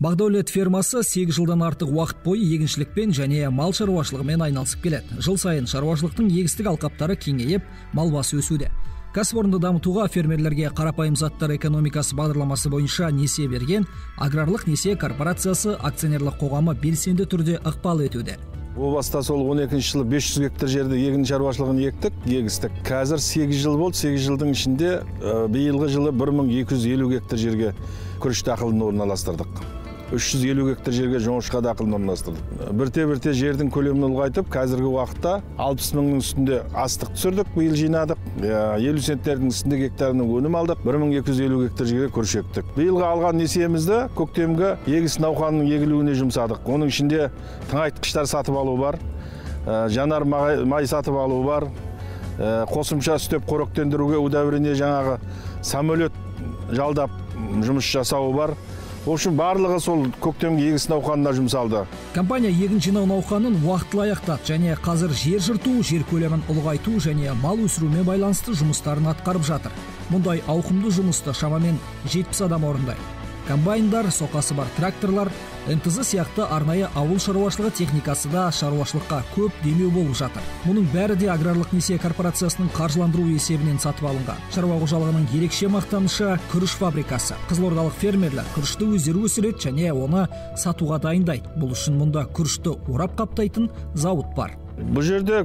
Бағдәулет фермасы 8 жылдан артық уақыт бойы егіншілікпен және мал шаруашылығымен айналысып келеді. Жыл сайын шаруашылықтың егістік алқаптары кеңейіп, мал басы өсуде. Кәсіпорынды дамытуға фермерлерге қарапайым заттар экономикасы бағдарламасы бойынша несие берген Аграрлық несие корпорациясы акционерлік қоғамы белсенді түрде ықпал етуде. О баста сол 12 жылы 500 гектар жерді егін шаруашылығын ектік, егістік. Қазір 8 жыл болды, 8 жылдың ішінде биылғы жылы 1250 гектар жерге күріш дақылын орналастырдық. 350 гектар жерге жоңышқа дақылын орналастырдық. Бірте-бірте жердің көлемін ұлғайтып, қазіргі уақытта 60 мыңның үстінде астық түсірдік, биыл жинадық. 50 центнердің үстінде гектарының өнім алдық, 1250 гектар жерге күріш ектік. Биылғы алған несиемізді көктемгі егіс науқанының егілуіне жұмсадық. Оның ішінде тыңайтқыштар сатып алу бар, жанар май сатып алу бар, қосымша үстеп қоректендіруге удобрение жаңағы самолет жалдап жұмыс жасауы бар. В общем, барлығы сол көктемгі егіс науқанына жұмсалды. Компания егін жинау науқанын уақытылы аяқтады және қазір жер жырту, жер көлемін ұлғайту және мал өсірумен байланысты жұмыстарын атқарып жатыр. Мұндай ауқымды жұмысты шамамен 70 адам орындайды. Комбайндар, соқасы бар тракторлар, МТЗ сияқты арнайы ауыл шаруашылығы техникасы да шаруашылыққа көп демеу болып жатыр. Мұның бәрі де Аграрлық несие корпорациясының қаржыландыру есебінен сатып алынған. Шаруа қожалығының ерекше мақтанышы күріш фабрикасы. Қызылордалық фермерлер күрішті өздері өсіреді және оны сатуға дайындайды. Бұл үшін мұнда күрішті орап қаптайтын зауыт бар. Бұл жерде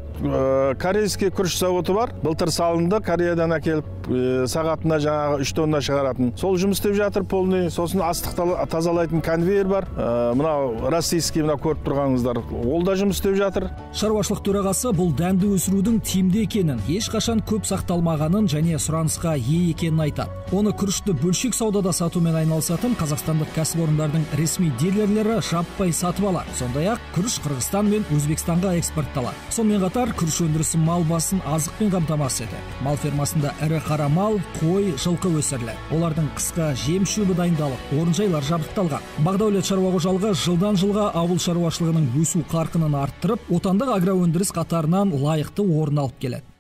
корейский күріш зауыты бар. Былтыр салынды, Кореядан әкеліп, сағатына жаңағы 3 тонна шығаратын. Сол жұмыс істеп жатыр полный. Сосын астық тазалайтын конвейер бар. Мынау российский, мынау көріп тұрғаныңыздар, ол да жұмыс істеп жатыр. Шаруашылық төрағасы бұл дәнді өсірудің тиімді екенін, ешқашан көп сақталмағанын және сұранысқа ие екенін айтады. Оны күрішті бөлшек саудада сатумен айналысатын қазақстандық кәсіпорындардың ресми дилерлері жаппай сатып алады. Сондай-ақ күріш Қырғызстан мен Өзбекстанға экспортталады. Сонымен қатар күріш өндірісі мал басын азықпен қамтамасыз етеді. Мал фермасында ірі қара мал, қой, жылқы өсіріледі. Олардың қысқа жем шөбі дайындалып, орынжайлар жабдықталған. Бағдәулет шаруа қожалығы жылдан жылға ауыл шаруашылығының өсу қарқынын арттырып, отандық агроөндіріс қатарынан лайықты орын алып келеді.